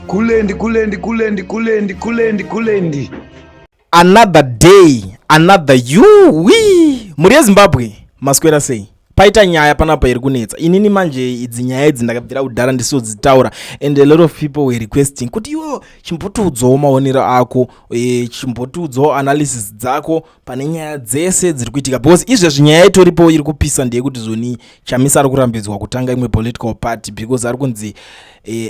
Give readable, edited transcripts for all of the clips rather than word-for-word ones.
Kulendi, kulendi, kulendi, kulendi, kulendi, kulendi. Another day, another you. We mhuri yeZimbabwe, maswera sei? Paita nyaya panapa iri kunetsa inini manje. Idzi nyaya idzi ndakabvira kudhara ndisodzitaura, and a lot of people were requesting kuti iwo chimbotiudzawo maonero ako, chimbotiudzawo analysis dzako pane nyaya dzese dziri kuitika, because izvezvi nyaya itoripo iri kupisa ndeyekuti zoni Chamisa ari kurambidzwa kutanga imwe political party because ari kunzi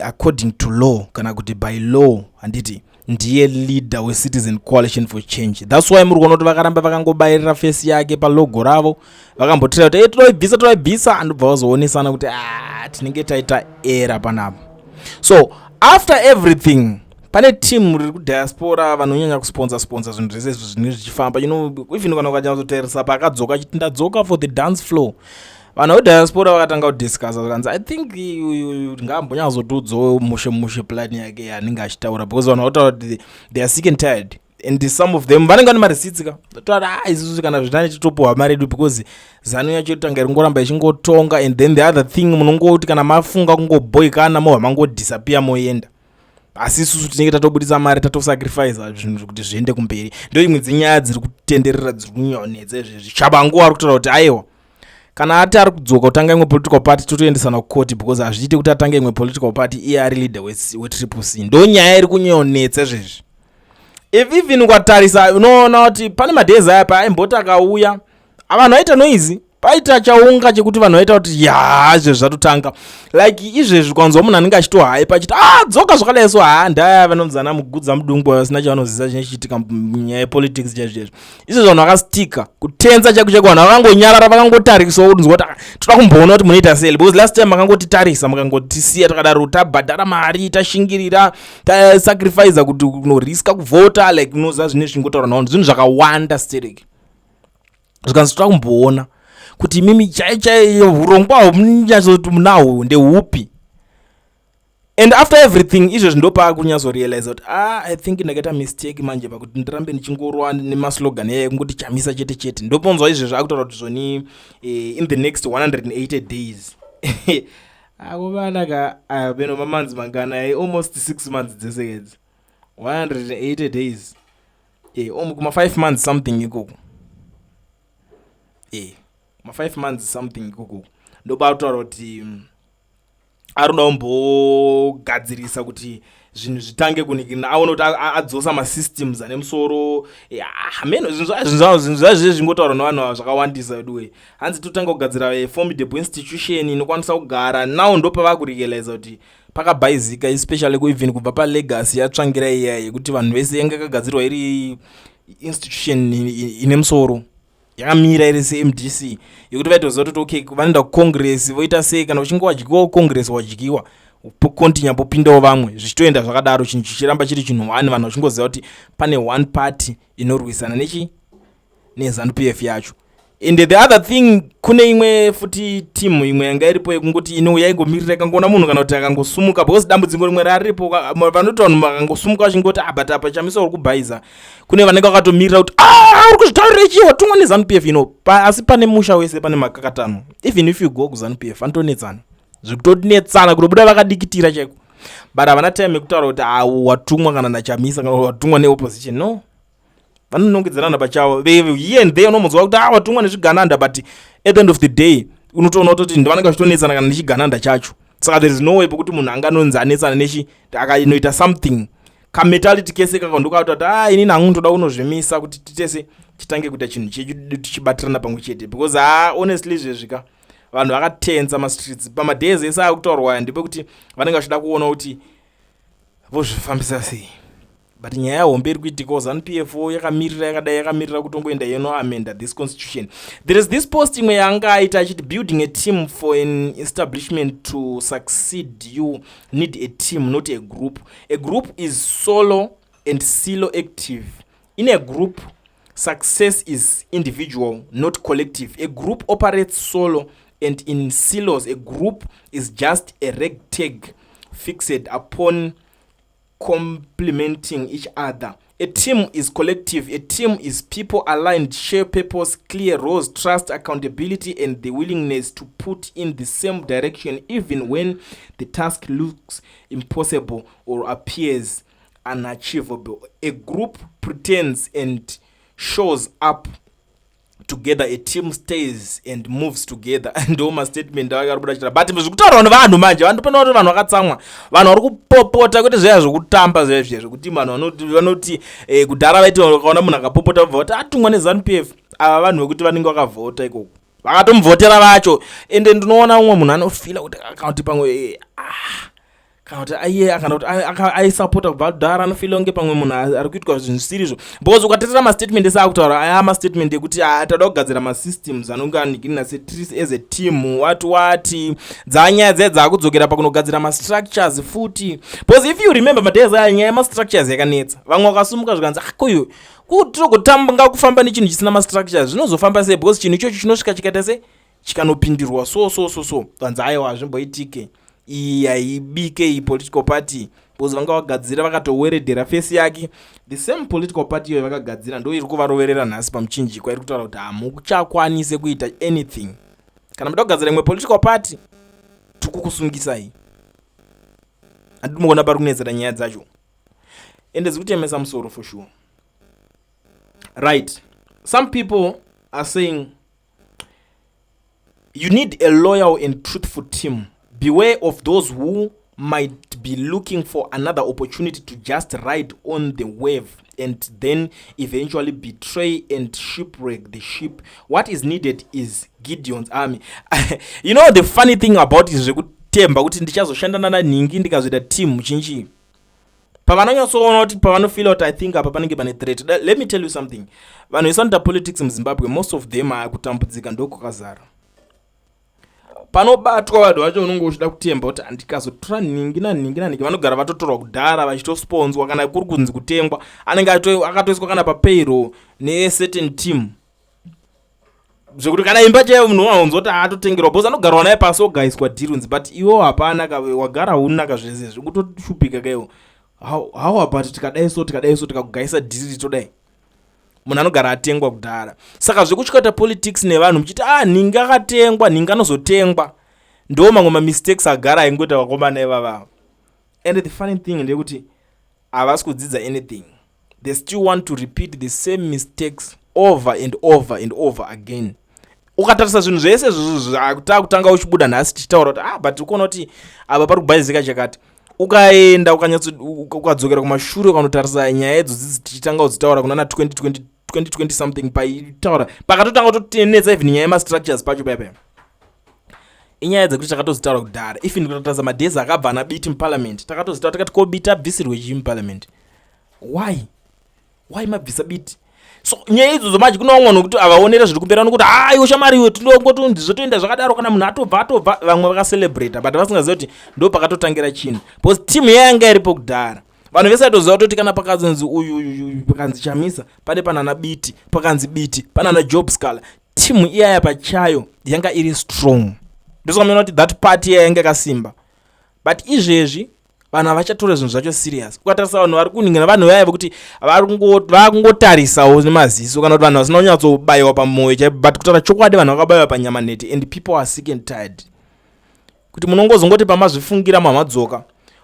according to law, kana kuti by law, handiti ndiye leader weCitizen Coalition for Change. That's why muri kuona kuti vakaramba vakangobayirira face yake palogo ravo. Vakambotira kuti, "Hey, toibvisa, toibvisa," andobva vazoonesana kuti, "Ah, tinenge taita error panapa." So after everything, pane team riri kudiaspora vanonyanya kusponsor sponsor zvinhu zvese izvi zvinenge zvichifamba. Even kana ukanyatsotarisa paakadzoka achiti, "Ndadzoka for the dance floor," vanhu vekudiaspora vakatanga kudiscussa, vakanzi, "I think ngaambonyatsotiudzawo mushe mushe plan yake yaanenge achitaura," because vanhu vakutaura kuti they are sick and tired, and some of them vanenge vane mareceipts ka, taura, "Ah, isusu kana zvitani titopuhwa mari edu," because ZANU yacho tanga ringoramba ichingotonga. And then the other thing, munongoti kana mafunga kungobhoikana, mohwa mangodisappear, moenda, asi isusu tinenge tatobudisa mari, tatosacrifice zvinhu kuti zviende kumberi. Ndo imwe dzenyaya dziri kutenderera, dziri kunyonetsa izvezvi. Chabangu ari kutaura kuti aiwa, kana ati ari kudzoka kutanga imwe political party, totoendesana kukoti, because hazviiti kuti atange imwe political party iye ari leader weTriple C. Ndo nyaya iri kunyonetsa izvezvi. If even ukatarisa, unoona kuti pane madays aya paaimboti akauya, vanhu vaita noise, paita chaunga chekuti vanhu vaita kuti, "Ya, izvezvi zvatotanga." Like izvezvi kwanzwa munhu anenge achitohaipa achiti, "Ah, dzoka zvakadai." So ha, ndaya vanonzi ana mugudza mudungwa vasina chavanoziva chine chichiitika munyaya yepolitics chaizvo. Izvezvi vanhu vakastika kutenza chaiko chaiko, vanhu vakangonyarara, vakangotarisawo kunzwa kuti, "Ah, toda kumboona kuti munoita sei," because last time makangotitarisa, makangotisiya takadaro, tabhadhara mari, tashingirira, tasacrifica kuti kunoriska kuvhota. Like unoziva zvine zvichingotaura navanhu zvinhu zvakawanda stereki, zvikanzi toda kumboona kuti imimi chai chai urongwa hwamunyatsoti munahwo ndeupi. And after everything, izvezvi ndopaakunyatsorealize kuti, "Ah, I think ndakaita mistake manje pakuti ndirambe ndichingorwa nemaslogan yaya ekungoti Chamisa chete chete." Ndoponzwa izvezvi akutaura kuti zvoni in the next 180 days, akuvanaka peno mamonths mangana? Almost 6 months dzese idzi, 180 days, kuma 5 months something ikoko, kuma 5 months something ikoko, ndopakutaura kuti ari kuda kumbogadzirisa kuti zvinhu zvitange kunikina, aone kuti adzosa masystems ane musoro. Hameno zvinhu zvazvizve zvingotaurwa nevanhu ava zvakawandisa veduwe. Hanzi totanga kugadzira formidable institution inokwanisa kugara. Now ndopavakurealiza kuti pakabhaizika, especially even kubva palegacy yaTsvangirai iya yekuti vanhu vese yanga yakagadzirwa iri institution ine musoro, yakamira iri seMDC, yekuti vaitoziva kuti okay, vanoenda kucongress voita sei, kana uchinge wadyiwa kucongress, wadyiwa, pokontinya popindawo vamwe, zvichitoenda zvakadaro, chinhu chichiramba chiri chinhu one, vanhu vachingoziva kuti pane one party inorwisana nechi neZANU PF yacho. And the other thing, kune imwe futi timu imwe yanga iripo yekungoti inouya ingomirira ikangoona munhu kana kuti akangosumuka, because dambudziko rimwe raripo, vanoti vanhu vakangosumuka vachingoti, "Ah, but apa Chamisa uri kubhaiza," kune vanenge vakatomirira kuti, "Ah, uri kuzvitaurira chii, watumwa neZANU PF ino." Asi pane musha wese pane makakatano. Even if you go kuZANU PF, vanotonetsana zvekutonetsana, kutobuda vakadikitira chaiko, but havana time yekutaura kuti au watumwa kana naChamisa kana watumwa neopposition. No, vanonongedzerana pachavo here and there. Unomunzwa kuti, "Ah, watumwa nezvigananda," but at the end of the day unotoona kutoti ndivanenge vachitonetsana kana nechigananda chacho. Saka there is no way pekuti munhu anganonzi anetsana nechi akanoita something. Kamentality kese kaka ndokakuta kuti, "Ah, inini hangu ndoda kunozvimisa kuti titese titange kuita chinhu chedu tichibatirana pamwe chete," because ha, honestly, izvezvi ka vanhu vakatenza mastreets pamadays ese akutaurwa aya, ndepekuti vanenge vachida kuona kuti vozvifambisa sei. But nyaya hombe iri kuitikawo, ZANU PF yakamirira yakadai, yakamirira kutongoenda inoamenda this constitution. There is this post imwe yaanga aita achiti, "Building a team. For an establishment to succeed, you need a team, not a group. A group is solo and silo active. In a group, success is individual, not collective. A group operates solo and in silos. A group is just a ragtag fixed upon complementing each other. A team is collective. A team is people aligned, share purpose, clear roles, trust, accountability, and the willingness to put in the same direction even when the task looks impossible or appears unachievable. A group pretends and shows up together. A team stays and moves together. Ndo mastatement ake ari kubuda chita, but zviri kutaurwa nevanhu manje, vanhu pano kuti vanhu vakatsamwa, vanhu vari kupopota, kwete zviya zvekutamba zviya zviya zvekuti vanhu vanoti kudhara vaiti vakaona munhu akapopota vabva vati atumwa neZANU PF. Ava vanhu vekuti vanenge vakavhota ikoko, vakatomuvhotera vacho. Ende ndinoona umwe munhu anofila kuti kana kuti pamwe ah, kana kuti aiye, kana kuti aisapota kubva kudhara, anofila kunge pamwe munhu ari kuitwa zvinhu zvisirizvo, because ukateerera mastatement ese akutaura aya, mastatement ekuti, ah, tada kugadzira masystems anonge anigirina setris as a team, wati wati dzanyaya dziya dzaakudzokera pakunogadzira mastructures futi. Because if you remember madays aya, nyaya yemastructures yakanetsa. Vamwe vakasumuka zvikanzi, akoyo kutirogotanga kufamba nechinhu chisina mastructures, zvinozofamba sei? Because chinhu ichocho chinosvika chikaita se chikanopindirwa so so so so. Vanzi aiwa, hazvimboitike, iyi haibike iyi political party, because vanga vagadzira vakatoweredhera face yake. The same political party iyoyo vakagadzira ndo iri kuvaroverera nhasi pamuchinjikwa, iri kutaura kuti hamuchakwanise kuita anything. Kana muda kugadzira imwe political party, tikukusungisai. Handiti mukuona pari kunetsera nyaya dzacho? Ende dzikutemesa musoro for sure, right? Some people are saying you need a loyal and truthful team. Beware of those who might be looking for another opportunity to just ride on the wave and then eventually betray and shipwreck the ship. What is needed is Gideon's army. You know, the funny thing about is zvekutemba kuti ndichazoshanda nananhingi, ndikazoita team chinchi, pavanonyatsoona kuti pavanofila kuti I think apa panenge pane threat. Let me tell you something. Vanhu vesanoita politics muZimbabwe, most of them akutambudzika ndokwakazara. Panobatwa vanhu vacho, unonge uchida kutemba kuti handikazotora nhingi nanhingi nanhingi, vanogara vatotorwa kudhara vachitosponzwa. Kana kuri kunzi kutengwa, anenge akatoiswa kana papayroll necertain team, zvekuti kana imba chaiyo munhu waunzwa kuti atotengerwa, because anogarwa naye pasi, ogaiswa deal. But iwo hapana, wagara unaka zvese zvekutoshupika kaiwo. How about tikadai so, tikadai so, tikakugaisa deal, todai? Munhu anogara atengwa kudhara. Saka zvekutyata politics nevanhu muchiti, ah, nhingi akatengwa, nhingi anozotengwa, ndo mamwe mamistakes agara aingoita vakomana ivavavo. And the funny thing ndeyekuti havasi kudzidza anything. They still want to repeat the same mistakes over and over and over again. Ukatarisa zvinhu zvese izvozvo, uchibuda nhasi tichitaura kuti, ah, but ukuona kuti apa pari kubhaizika chakati, ukaenda ukadzokera kumashure, ukanotarisa nyaya idzodzi tichitanga kudzitaura kunana 2020, 2020 something, paitaura pakatotanga kutotinetsa even nyaya yemastructures pacho paipa, inyaya dzekuti takatozitaura kudhara. Even kutotarisa madays akabva ana Biti muparliament, takatozitaura takati, ko Biti abvisirwe chii muparliament? Why mabvisa Biti? So nyaya idzodzo manje kune vamwe nokuti havaonera zviri kumberi, vanokuti haiwo shamari iwe, tinongoti zvotoenda zvakadaro. Kana munhu atobva, atobva. Vamwe vakacelebrata, but vasingaziva kuti ndo pakatotangira chinhu, because timu yayanga iripo kudhara. Vanhu vese vaitoziva kutoti kana pakazonzi uyu uyu, pakanzi Chamisa, pane panana Biti, pakanzi Biti, panana Job Sikhala. Timu iyaya pachayo yanga iri strong. Ndosaka kuti that party iya yanga yakasimba. But izvezvi vanhu havachatora zvinhu zvacho serious. Ukatarisa vanhu vari kuningira, vanhu vaya vekuti vakungotarisawo nemaziso, kana kuti vanhu vasina kunyatsobayiwa pamwoyo chaipo. But kutaura chokwadi, vanhu vakabayiwa panyama nhete, and people are sick and tired kuti munongozongoti pamazvifungira mamadzoka.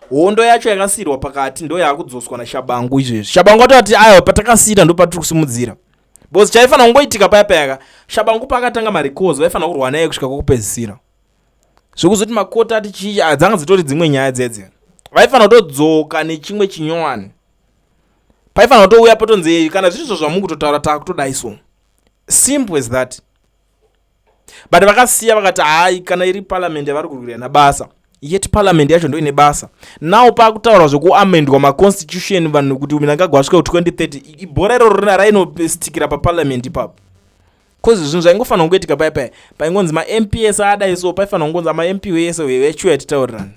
Hondo yacho yakasiyirwa pakati ndo yaakudzoswa naShabangu izvezvi. Shabangu atoti aiwa, patakasiyira ndo patiri kusimudzira, because chaifanira kungoitika paya payaka Shabangu paakatanga marecalls, vaifanira kurwa naye kusvika kwokupedzisira. Zvekuzoti makota ati chii, dzanga dzitori dzimwe nyaya dzedze. Vaifanira kutodzoka nechimwe chinyowani. Paifanira kutouya potonzi, kana zvirizvo zvamukutotaura, taakutodai. So simple as that. But vakasiya vakati, hai, kana iri parliament yavari kurwira nabasa, yet parliament yacho ndo ine basa. Now paakutaurwa zvekuamendwa maconstitution, vanhu kuti Mnangagwa asvike ku2030, ibhora iroro rainostikira paparliament ipapo, cause zvinhu zvaingofanira kungoitika paya paya paingonzi maMPs adai so, paifanira kungonzi maMP wese vechiuya titaurirani,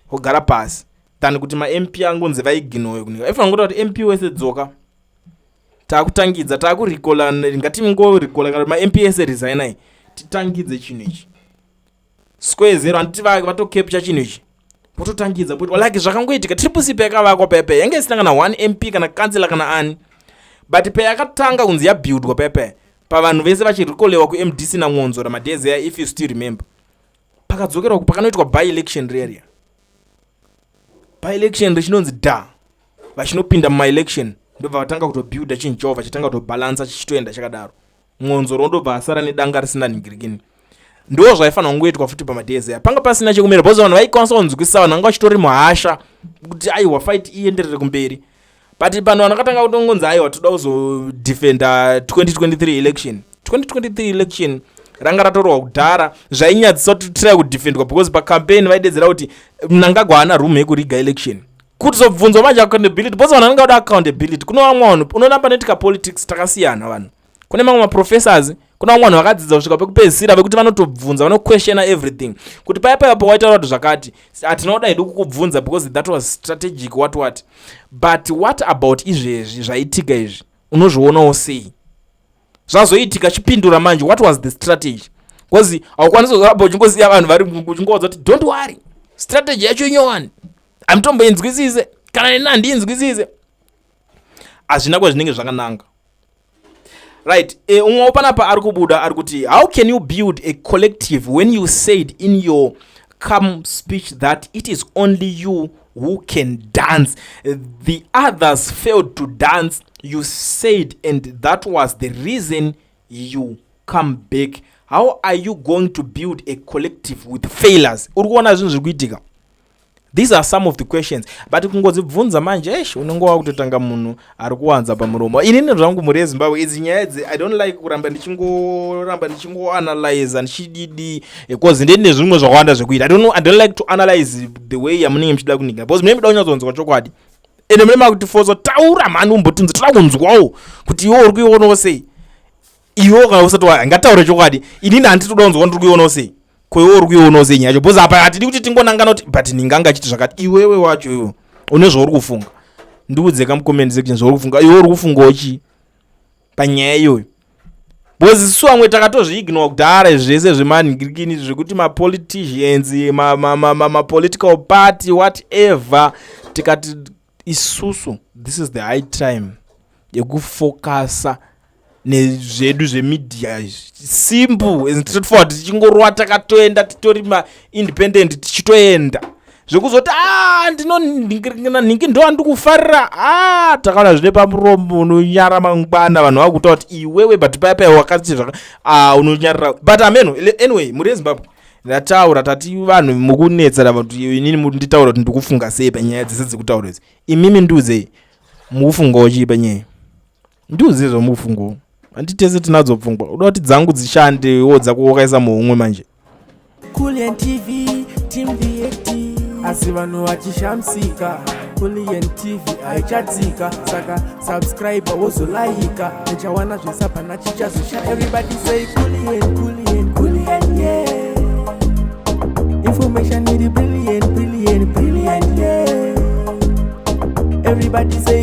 kugara pasi, than kuti maMP angonzi vaiginoyo kunika. Aifanira kungoita kuti MP wese dzoka, taakutangidza, taakurecalla, ngatingorikola kana maMP ese resignai, titangidze chinhu ichi square zero. Handiti vatocapture chinhu ichi? Pototangidza poitwa like zvakangoitika. Triple C payakavakwa paya, yange isina kana 1 MP kana kansela kana ani, but payakatanga kunzi yabuildwa paya, pavanhu vese vachirikolewa kuMDC naMwonzora madhezi aya, if you still remember, pakadzokerwa pakanoitwa by election reria, by election richinonzi da vachinopinda mumaelection, ndobva vatanga kutobuilda chinhu chavo, vachitanga kutobhalansa, chichitoenda chakadaro. Mwonzoro ndobva asara nedanga risina nhingirikini. Ndo zvaifanira kungoitwa futi pamadhezi aya. Panga pasina chekumira because vanhu vaikwanisa kunzwisisa, vanhu vanga vachitori muhasha kuti aiwa, fight ienderere kumberi. But pano vanhu vakatanga kutongonzi aiwa, toda kuzodefenda 2023 election. 2023 election ranga ratorwa kudhara. Zvainyadzisa kuti tirai kudefendwa because pacampaign vaidedzera kuti Mnangagwa haana room yekuriga election. Kutozobvunzwa manje accountability, because vanhu vanenge vada accountability. Kuno vamwe vanhu unoramba netika politics takasiyana. Vanhu, kune mamwe maprofessors, kuna vamwe vanhu vakadzidza kusvika pekupedzisira vekuti vanotobvunza, vanoquestiona everything, kuti paya paya pawaitaura kuti zvakati, hatina kuda hedu kukubvunza because that was strategic, what what. But what about izvezvi zvaitika izvi? Unozvionawo sei zvazoitika? Chipindura manje, what was the strategy? Because haukwanisi kuzoramba uchingosiya vanhu vari uchingoudza kuti don't worry, strategy yacho inyowani, hamutomboinzwisise, kana neni handiinzwisise. Hazvina kwazvinenge zvakananga, right? Umwe panapa ari kubuda ari kuti, "How can you build a collective when you said in your come speech that it is only you who can dance? The others failed to dance, you said, and that was the reason you come back. How are you going to build a collective with failures?" Uri kuona zvinhu zviri kuitika? These are some of the questions, but kungodzibvunza manje, eish, unenge wakutotanga munhu ari kuwanza pamuromo. Inini zvangu, mhuri yeZimbabwe, idzi nyaya idzi I don't like kuramba ndichingoramba ndichingoanalyza ndichididi, because ndine zvimwe zvakawanda zvekuita. I don't like to analyze the way yamunenge muchida kuningira, because munenge muda kunyatsonzwa chokwadi, ende mune makutifosa, taura mhani, umbotinzi toda kunzwawo kuti iwe uri kuionawo sei. Iwe kana usati ngataure chokwadi, inini handitoda kunzwa ndiri kuionawo sei. Koiwe uri kuionawo sei nyaya yacho? Because apa hatidi kuti tingonangana kuti but ninganga achiti zvakati. Iwewe wacho, iwe une zvauri kufunga, ndiudze kamucomment section zvauri kufunga. Iwe uri kufungawo chii panyaya iyoyo? Because isu vamwe takatozviignora kudhara zvese zvemanhingirikini zvekuti mapoliticians, mapolitical party, whatever. Tikati isusu this is the high time yekufokasa nezvedu zvemedia izvi, simple and straightforward, tichingorova takatoenda, titori maindependent, tichitoenda zvekuzoti a ndinonhingirikina nhingi ndo andiri kufarira. A takaona zvine pamuromo, unonyara mangwana vanhu vakuta kuti iwewe, but paya paya wakati zvaka a unonyarira. But ameno, anyway, mhuri yeZimbabwe, ndataura tati vanhu mukunetsera kuti inini nditaura kuti ndikufunga sei panyaya dzese dzekutaura idzi. Imimi ndiudzei, mukufungawo chii panyaya? Ndiudzei zvamukufungawo. Handi tese tinadzo pfungwa? Uda kuti dzangu dzishande, wo dzako wakaisa muhomwe manje. Kulian TV, Team VAT. Asi vanhu vachishamisika, Kulian TV haichatsika. Saka subscribe, wozolaika, uchawana zvese, hapana chichazosha. Everybody say Kulian, Kulian, Kulian, yeah. Information iri brilliant, brilliant, brilliant, yeah. Everybody say